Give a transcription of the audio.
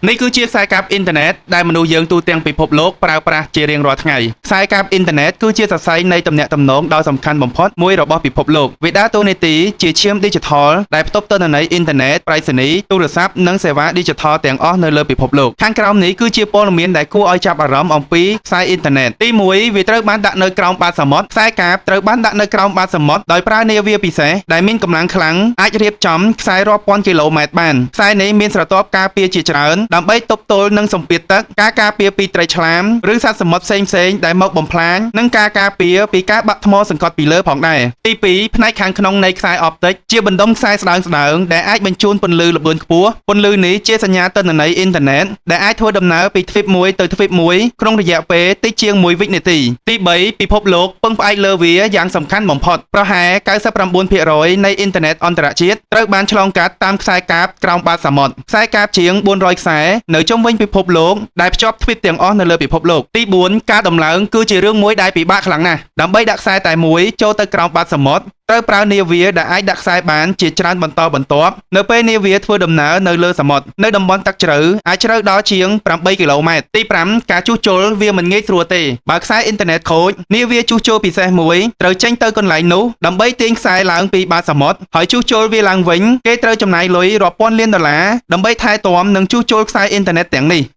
នេះគឺជាខ្សែកាបអ៊ីនធឺណិតដែលមនុស្សយើងទូទាំងពិភពលោកប្រើប្រាស់ជារៀងរាល់ថ្ងៃខ្សែកាបអ៊ីនធឺណិតគឺជាសរសៃនៃទំនាក់ទំនងដ៏សំខាន់បំផុតមួយរបស់ពិភពលោកវាដើរតួនាទីជាឈាមឌីជីថលដែលផ្ទុកទិន្នន័យអ៊ីនធឺណិតប្រៃសណីយ៍ទូរស័ព្ទនិងសេវាឌីជីថលទាំងអស់នៅលើពិភពលោកខាងក្រោមនេះគឺជាព័ត៌មានដែលគួរឲ្យចាប់អារម្មណ៍អំពីខ្សែអ៊ីនធឺណិតទី1វាត្រូវបានដាក់នៅក្រោមបាតសមុទ្រខ្សែកាបត្រូវបានដាក់នៅក្រោមបាតសមុទ្រដោយប្រើនាវាពិសេសដែលមានកម្លាំងខ្លាំងអាចរៀបចំខ្សែរាប់ពាន់គីឡូម៉ែត្របានខ្សែនេះមានស្រទាប់ការពារជាច្រើនដើម្បីទប់ទល់នឹងសម្ពាធទឹកការការពារពីត្រីឆ្លាមឬសត្វសមុទ្រផ្សេងៗដែលមកបំផ្លាញនិងការការពារពីការបាក់ថ្មសង្កត់ពីលើផងដែរទី2ផ្នែកខាងក្នុងនៃខ្សែអប់ទិកជាបណ្ដុំខ្សែស្ដើងស្ដើងដែលអាចបញ្ជូនពន្លឺល្បឿនខ្ពស់ពន្លឺនេះជាសញ្ញាទិន្នន័យអ៊ីនធឺណិតដែលអាចធ្វើដំណើរពីទ្វីបមួយទៅទ្វីបមួយក្នុងរយៈពេលតិចជាង1វិនាទីទី3ពិភពលោកពឹងផ្អែកលើវាយ៉ាងសំខាន់បំផុតប្រហែល99%នៃអ៊ីនធឺណិតអន្តរជាតិត្រូវបានឆ្លងកាត់តាមខ្សែកាបក្រោមបាតសមុទ្រខ្សែកាបជាង400ខ្សែនៅជុំវិញពិភពលោកដែលភ្ជាប់ទ្វីបទាំងអស់នៅលើពិភពលោកទី4ការដំឡើងគឺជារឿងមួយដែលពិបាកខ្លាំងណាស់ដើម្បីដាក់ខ្សែតែមួយចូលទៅក្រោមបាតសមុទ្រត្រូវប្រើនាវាដែលអាចដាក់ខ្សែបានជាច្រើនបន្តបន្ទាប់នៅពេលនាវាធ្វើដំណើរនៅលើសមុទ្រនៅតំបន់ទឹកជ្រៅអាចជ្រៅដល់ជាង8គីឡូម៉ែត្រទី5ការជួសជុលវាមិនងាយស្រួលទេបើខ្សែអ៊ីនធឺណិតខូចនាវាជួសជុលពិសេសមួយត្រូវចេញទៅកន្លែងនោះដើម្បីទាញខ្សែឡើងពីបាតសមុទ្រហើយជួសជុលវាឡើងវិញគេត្រូវចំណាយលុយរាប់ពាន់លានដុល្លារដើម្បីថែទាំនិងជួសជុលខ្សែអ៊ីនធឺណិតទាំងនេះ។